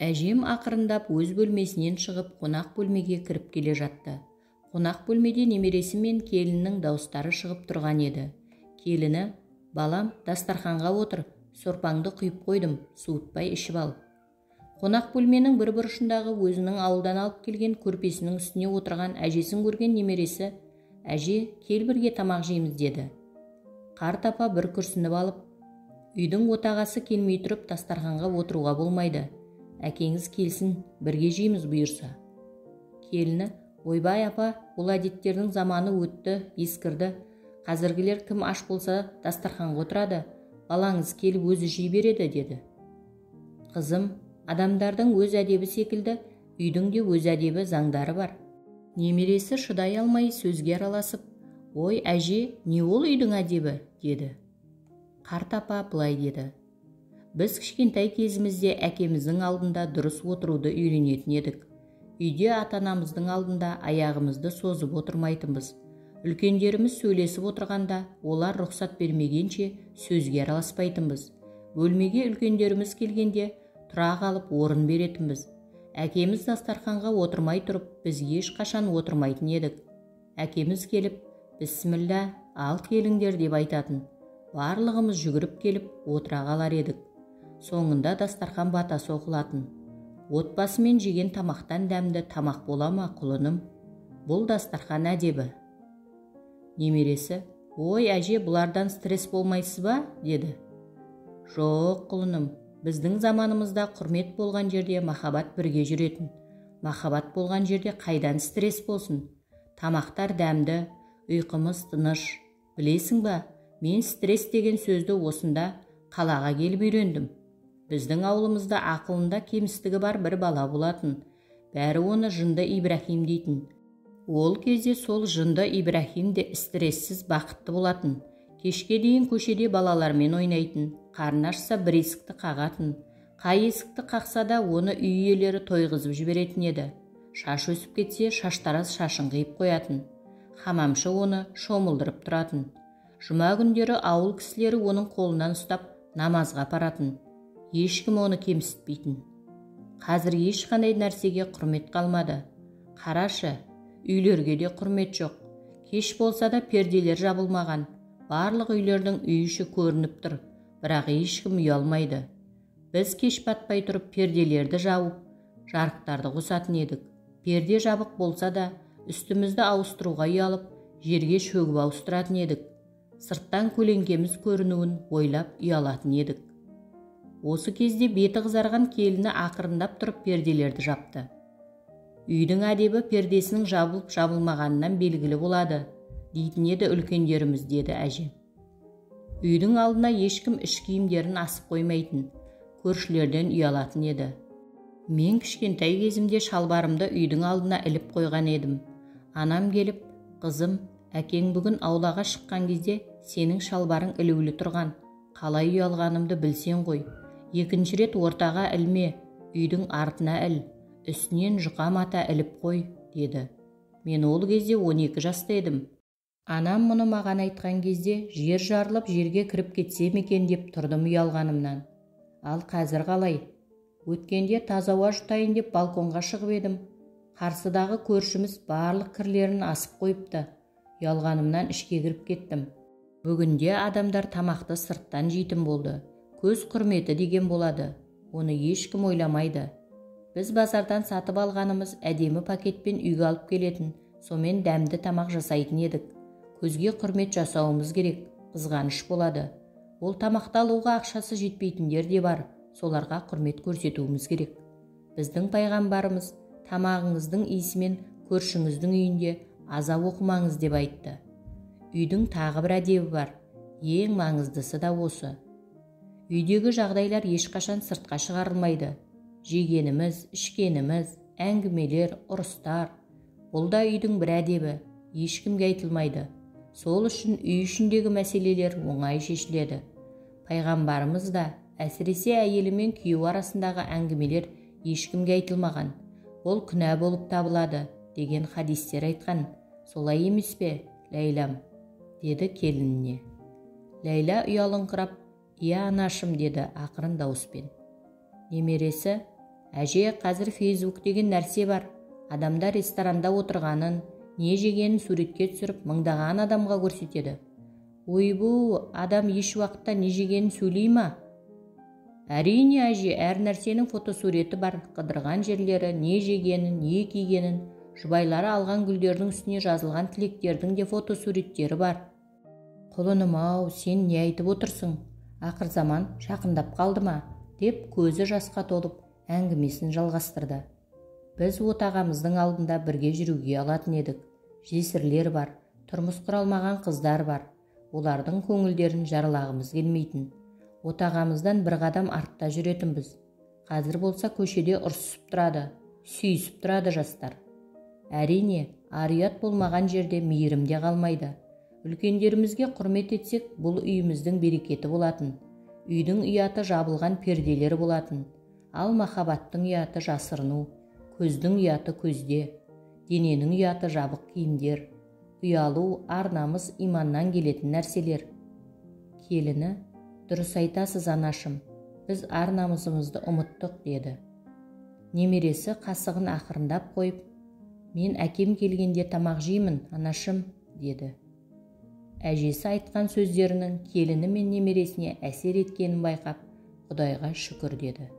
Әжем ақырындап өз бөлмесінен шығып, қонақ бөлмеге кіріп келе жатты. Қонақ бөлмеде немересі мен келіннің дауыстары шығып тұрған еді. Келіні: «Балам, дастарханға отыр, сорпаңды құйып қойдым, суытпай ішіп ал». Қонақ бөлменің бір бұрышындағы өзінің ауылдан алып келген көрпесінің үстіне отырған әжесін көрген немересі: «Әже, кел, бірге тамақ жейміз», – деді. Қарт апа бір күрсініп алып: «Үйдің отағасы келмей тұрып дастарханға отыруға болмайды. Әкеңіз келсін, бірге жейміз бұйырса». Келіні: «Ойбай, апа, бұл әдеттердің заманы өтті, ескірді. Қазіргілер кім аш болса, дастарханға отырады. Балаңыз келіп өзі жей береді», – деді. «Қызым, адамдардың өз әдебі секілді үйдің де өз әдебі, заңдары бар». Немересі шыдай алмай сөзге араласып: «Ой, әже, не ол үйдің әдебі?» – деді. Қарт апа былай деді: «Біз кішкентай кезімізде әкеміздің алдында дұрыс отыруды үйренетін едік. Үйде ата-анамыздың алдында аяғымызды созып отырмайтынбыз. Үлкендеріміз сөйлесіп отырғанда, олар рұқсат бермегенше сөзге араласпайтынбыз. Бөлмеге үлкендеріміз келгенде, тұра қалып орын беретінбіз. Әкеміз дастарханға отырмай тұрып, біз ешқашан отырмайтын едік. Әкеміз келіп: „Бісміллә, ал келіңдер“ деп айтатын. Барлығымыз жүгіріп келіп отыра қалар едік. Соңында дастархан батасы оқылатын. Отбасымен жеген тамақтан дәмді тамақ бола ма, құлыным? Бұл дастархан әдебі». Немересі: «Ой, әже, бұлардан стресс болмайсыз ба?» – деді. «Жоқ, құлыным, біздің заманымызда құрмет болған жерде махаббат бірге жүретін. Махаббат болған жерде қайдан стресс болсын? Тамақтар дәмді, ұйқымыз тыныш. Білесің ба, мен стресс деген сөзді осында, қалаға келіп үйрендім. Біздің ауылымызда ақылында кемістігі бар бір бала болатын. Бәрі оны Жынды Ибрахим дейтін. Ол кезде сол Жынды Ибрахим де стрессіз бақытты болатын. Кешке дейін көшеде балалармен ойнайтын. Қарны ашса, бір есікті қағатын. Қай есікті қақса да, оны үй иелері тойғызып жіберетін еді. Шаш өсіп кетсе, шаштараз шашын қиып қоятын. Хамамшы оны шомылдырып тұратын. Жұма күндері ауыл кісілері оның қолынан ұстап намазға апаратын. Ешкім оны кемсітпейтін. Қазір ешқандай нәрсеге құрмет қалмады. Қарашы, үйлерге де құрмет жоқ. Кеш болса да, перделер жабылмаған. Барлық үйлердің үй іші көрініп тұр, бірақ ешкім ұялмайды. Біз кеш батпай тұрып перделерді жауып, жарықтарды қосатын едік. Перде жабық болса да, үстімізді ауыстыруға ұялып, жерге шөгіп ауыстыратын едік. Сырттан көлеңкеміз көрінуін ойлап ұялатын едік». Осы кезде беті қызарған келіні ақырындап тұрып перделерді жапты. «Үйдің әдебі пердесінің жабылып жабылмағанынан белгілі болады дейтін еді үлкендеріміз», – деді әже. «Үйдің алдына ешкім іш киімдерін асып қоймайтын. Көршілерден ұялатын еді. Мен кішкентай кезімде шалбарымды үйдің алдына іліп қойған едім. Анам келіп: „Қызым, әкең бүгін аулаға шыққан кезде сенің шалбарың ілулі тұрған. Қалай ұялғанымды білсең ғой. Екінші рет ортаға ілме, үйдің артына іл, үстінен жұқа мата іліп қой“, – деді. Мен ол кезде 12 жаста едім. Анам мұны маған айтқан кезде, жер жарылып жерге кіріп кетсем екен деп тұрдым ұялғанымнан. Ал қазір қалай? Өткенде таза ауа жұтайын деп балконға шығып едім, қарсыдағы көршіміз барлық кірлерін асып қойыпты. Ұялғанымнан ішке кіріп кеттім. Бүгінде адамдар тамақты сырттан жейтін болды. Көз құрметі деген болады, оны ешкім ойламайды. Біз базардан сатып алғанымыз әдемі пакетпен үйге алып келетін, сонымен дәмді тамақ жасайтын едік. Көзге құрмет жасауымыз керек, қызғаныш болады. Ол тамақты алуға ақшасы жетпейтіндер де бар, соларға құрмет көрсетуіміз керек. Біздің пайғамбарымыз: „Тамағыңыздың иісімен көршіңіздің үйінде аза оқымаңыз“ деп айтты. Үйдің тағы бір әдебі бар, ең маңыздысы да осы. Үйдегі жағдайлар ешқашан сыртқа шығарылмайды. Жегеніміз, ішкеніміз, әңгімелер, ұрыстар – бұл да үйдің бір әдебі, ешкімге айтылмайды. Сол үшін үй ішіндегі мәселелер оңай шешіледі. Пайғамбарымыз да, әсіресе әйелі мен күйеуі арасындағы әңгімелер ешкімге айтылмаған, ол күнә болып табылады деген хадистер айтқан. Солай емес пе, Ләйлам?» – деді келініне. Ләйла ұялыңқырап: «Иә, анашым», – деді ақырын дауыспен. Немересі: Әже, қазір фейсбук деген нәрсе бар. Адамдар ресторанда отырғанын, не жегенін суретке түсіріп, мыңдаған адамға көрсетеді. Ойбу, адам еш уақытта не жегенін сөйлей ма? Әрине, әже, әр нәрсенің фотосуреті бар, қыдырған жерлері, не жегенін, не кигенін, жұбайлары алған гүлдердің үстіне жазылған тілектердің де фотосуреттері бар. Құлыным-ау, сен не айтып отырсың? Ақыр заман жақындап қалды ма? Деп көзі жасқа толып әңгімесін жалғастырды. Біз отағамыздың алдында бірге жүруге алатын едік. Жесірлер бар, тұрмыс құра алмаған қыздар бар. Олардың көңілдерін жаралағымыз келмейтін. Отағамыздан бір қадам артта жүретінбіз. Қазір болса көшеде ұрсысып тұрады, сүйісіп тұрады жастар. Әрине, ар-ұят болмаған жерде мейірім де қалмайды. Үлкендерімізге құрмет етсек, бұл үйіміздің берекеті болатын. Үйдің ұяты жабылған перделер болатын. Ал махаббаттың ұяты жасырыну, көздің ұяты көзде, дененің ұяты жабық киімдер. Ұялу, ар-намыс иманнан келетін нәрселер. Келіні, дұрыс айтасыз, анашым, біз ар-намысымызды ұмыттық, деді. Немересі қасығын ақырындап қойып, мен әкем келгенде тамақ жеймін, анашым, деді. Әжесі айтқан сөздерінің келіні мен немересіне әсер еткенін байқап, Құдайға шүкір деді.